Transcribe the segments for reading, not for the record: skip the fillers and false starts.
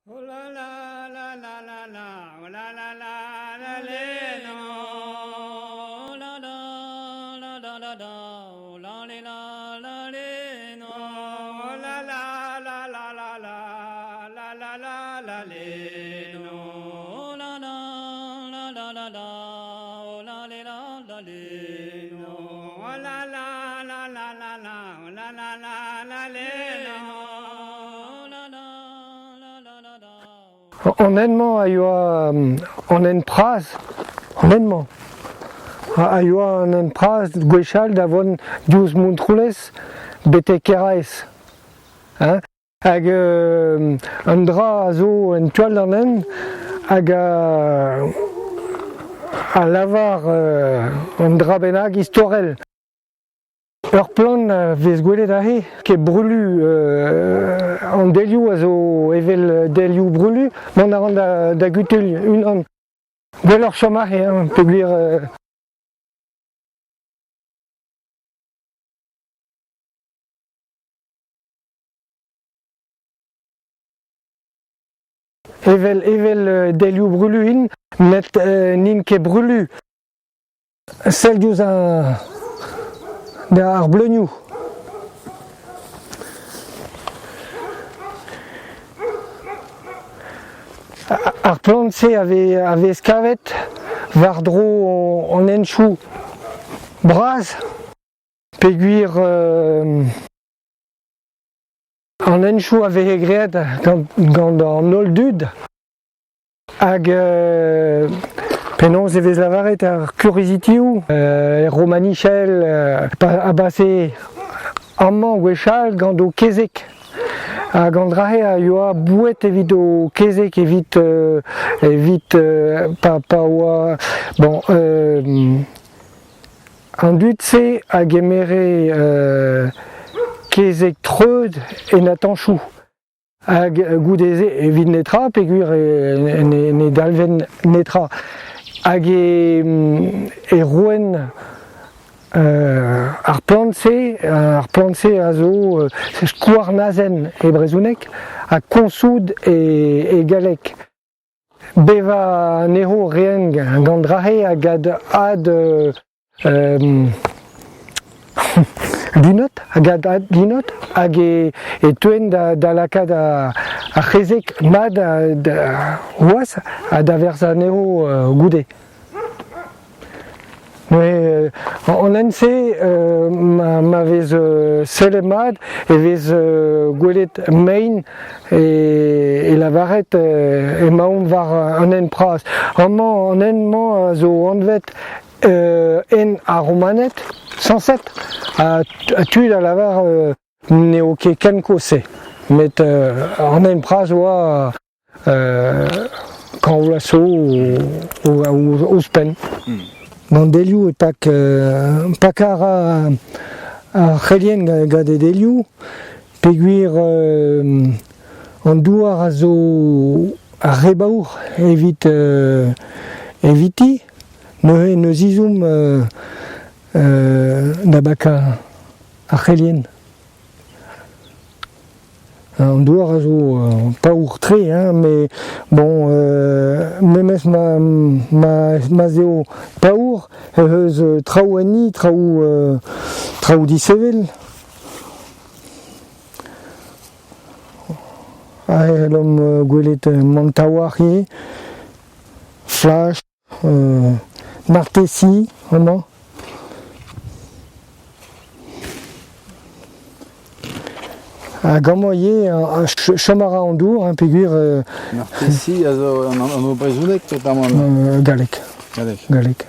Oh la la la la la la, oh la la la la le no. Oh la la la la la la, oh la le la la le no. Oh la la la la la la, la la la la le no. Oh la la la la la la, oh la le la la le no. Oh la la la la la la, oh la la la la le no. Oh la la la la la la. An hent-mañ a yoa an hent bras, an hent-mañ a yoa an hent bras gwechall da vont diouzh Montroulez betek Keraez. Hein? Hag un dra a zo en tu all d'an hent hag a lavar un dra bennak istorel. Ur plant a vez gwelet aze, ket brulu, an delioù a zo evel delioù brulu, mont a ran da gutuilh unan. Gwelloc'h chom aze hein, peogwir Evel evel delioù brulu int, met n'int ket brulu. Sell diouzh ar bleunioù. Ar plant-se a vez a vez kavet war-dro an henchoù bras peogwir An henchoù a veze graet gant an holl dud hag penaos e vez lavaret ar kurizitioù er Romanichel a base amañ gwechall gant ho kezeg hag an dra-se a yoa boued evit ho kezeg evit evit pa oa bon An dud-se a gemere kezeg treut en atanchoù hag goude-se evit netra peogwir ne dalvent netra. Hag e roent ar plant-se, ar plant-se a zo skouarn-azen e brezhoneg ha koñsoud e galleg. Bevañ anezho 'reent gant dra-se hag ad linot hag ad linot hag e teuent da lakaat ar c'hezeg mat da c'hoazh ha da verzañ anezho goude. Neuze an hent-se ma vez sellet mat e vez gwelet mein e lavaret emaomp war an hent bras. Amañ an hent-mañ a zo anvet hent ar Romaned sañset ha tud a lavar n'eo ket ken kozh-se. Met an hent bras oa Kañv vloaz zo ouzhpenn. Gant delioù e pak pakañ a ra ar c'helien gant e delioù peogwir an douar a zo ar re baour evit eviti. Neuze n'eus ezhomm da bakañ ar c'helien. An douar a zo paour-tre hein, met bon memes ma ma'z eo paour eh eus traoù enni, traoù traoù disheñvel. Aze c'hellomp gwelet Mantaouarc'h ivez, Flash. Martesi amañ. Hag amañ ivez, chom a ra an dour hein, peogwir... Martesi a zo an anv brezhonek peotramant? Galleg. Galleg. Galleg.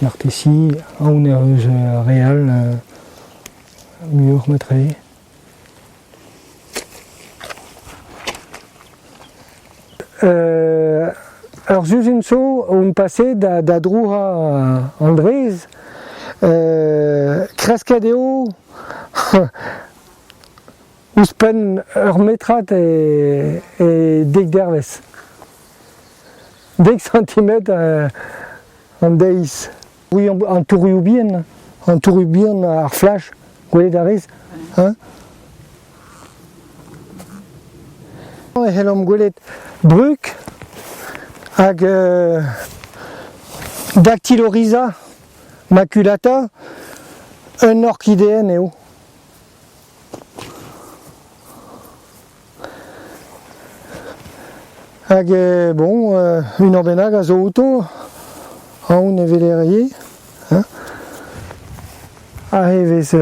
Martesi, aon eus re all muioc'h matre. Ur sizhun zo on paset da drouc'hañ an drez. Kresket eo ouzhpenn ur metrad e dek dervezh. Dek santimetr an deiz. An tourioù bihan, an tourioù bihan ar flash, gwelet a rez, hein? E c'hellomp gwelet brug hag Dactylorhiza maculata, un orkideenn eo. Hag bon, unan bennak a zo outo, aon e weler ivez, hein. Aze e vez e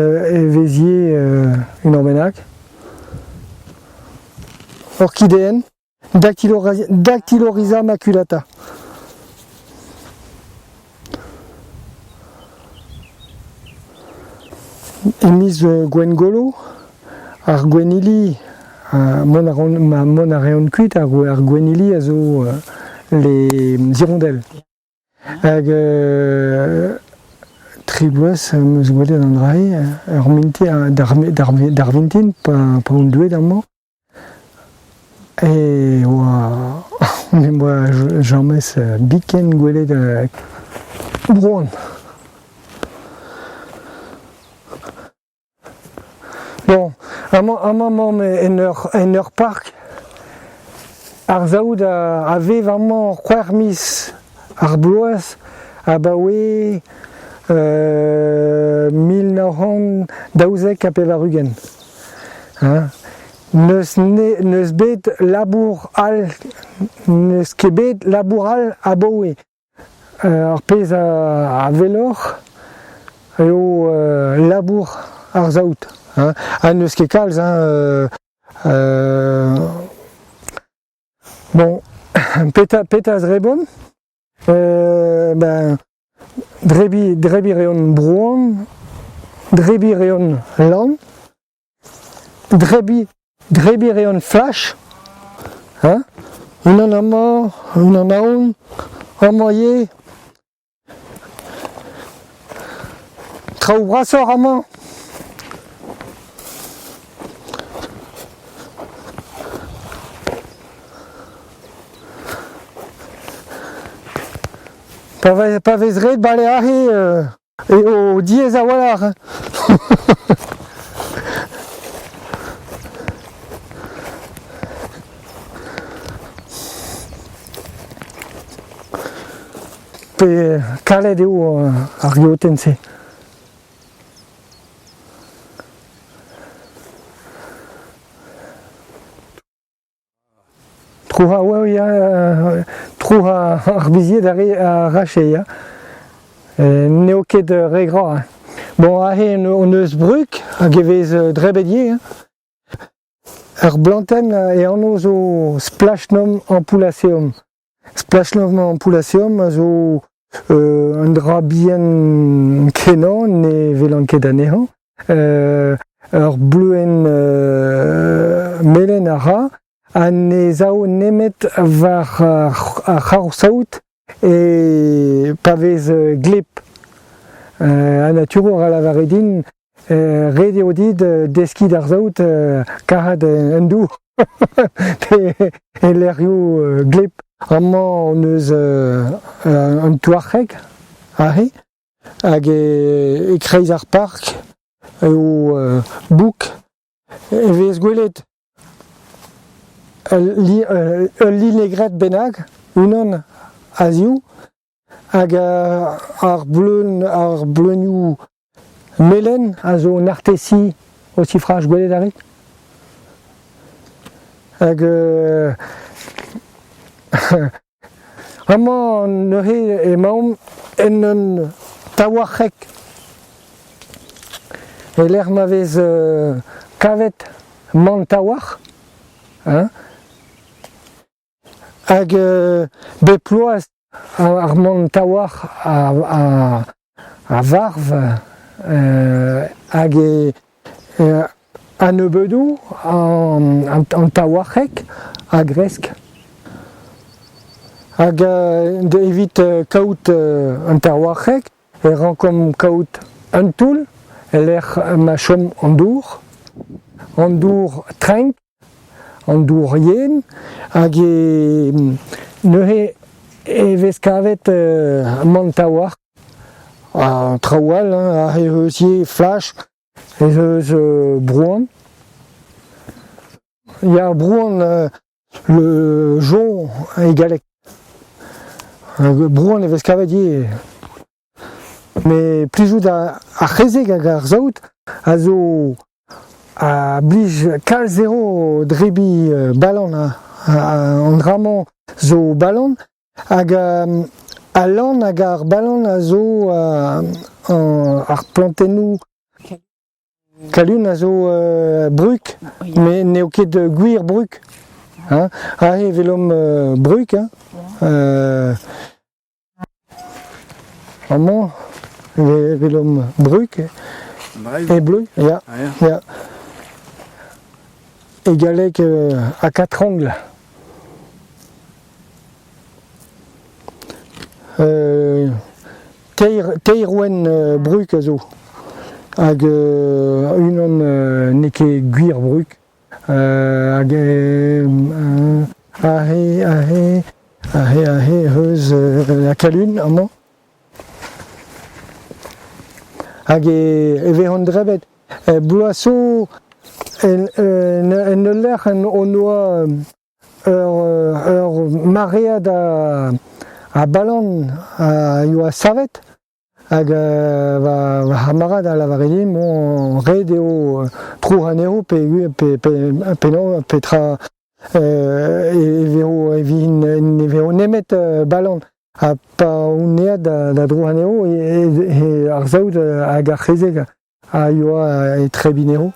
vez ivez unan bennak. Orkideenn, Dactylorhiza maculata. E miz Gwengolo, ar gwennili, mont a ran mont a reont kuit ar gwennili a zo les hirondelles. Hag tri bloaz am eus gwelet an dra-se, ur mintin d'ar vintin pa on deuet amañ e oa n'em boa james biken gwelet Bro-An. Bon, amañ amañ emaomp en ur en ur park. Ar saout a vev amañ c'hwec'h miz ar bloaz abaoe 1992. Hein. N'eus n'eus bet labour all, n'eus ket bet labour all abaoe. Ar pezh a weloc'h eo labour ar saout hein. Ha n'eus ket kalz hein bon petra petra a zrebont? Ben drebiñ drebiñ 'reont broan, drebiñ 'reont lann. Drebiñ drebiñ a reont flash hein, unan amañ, unan ahont, amañ ivez. Traoù brasoc'h amañ. Pa vez pa vez ret bale aze Eo diaes a-walc'h hein. Pe kalet eo ar geotenn-se. Trouc'hañ oa ya, trouc'hañ ar bizied a re a rache ya. N'eo ket re gra hein. Bon aze hon eus brug hag e vez drebet ivez hein. Ur blantenn e anv zo Splachnum ampullaceum. Splachnum ampullaceum a zo un dra bihan kenañ, ne welan ket anezhañ. Ur bluenn melen a ra ha ne sav nemet war ar c'harr-saout e pa vez gleb. An naturour a lavare din ret eo dit deskiñ d'ar saout kac'hat en dour pe e lec'hioù gleb. Amañ hon eus un touarc'heg aze. Hag e-kreiz ar park eo bouk e vez gwelet ul linegred bennak, unan a-ziv, hag ar bleun ar bleunioù melen a zo un artesi o sifraj gwelet a rit? Hag Amañ neuze emaomp en un taouarc'heg e-lec'h ma vez kavet man taouarc'h hein hag bep bloaz ar man taouarc'h a varv hag e A-nebeudoù an taouarc'heg a gresk. Hag evit kaout an taouarc'heg e rankomp kaout un toull e-lec'h ma chom an dour, an dour trenk, an dour yen, hag e neuze e vez kavet man taouarc'h ha traoù all hein, aze eus ivez flash. Ez eus Brouan. Ya, Brouan, Le jonc e galleg. Brouan e vez kavet ivez. Met plijout ar c'hezeg hag ar saout a zo a blij kalz dezho drebiñ balan an dra-mañ zo balan hag al lann hag ar balan a zo ar plantennoù Kalun a zo brug, met n'eo ket gwir brug. Hein. Aze e welomp brug. Hein. Amañ e welomp brug, e bleu, ya, ya. E galleg à quatre angles. Teir ouenn brug a zo hag unan n'eo ket gwir brug hag aze aze aze aze eus Kalun amañ hag e vezont drebet bloaz zo en ul lec'h hon doa Ur maread a balan a yoa savet hag va c'hamarad a lavare din bon ret eo troc'h anezho penaos petra e vezo ne vezo nemet balan ha pa on aet da droc'h anezho ar saout hag ar c'hezeg a yoa e Trebinero.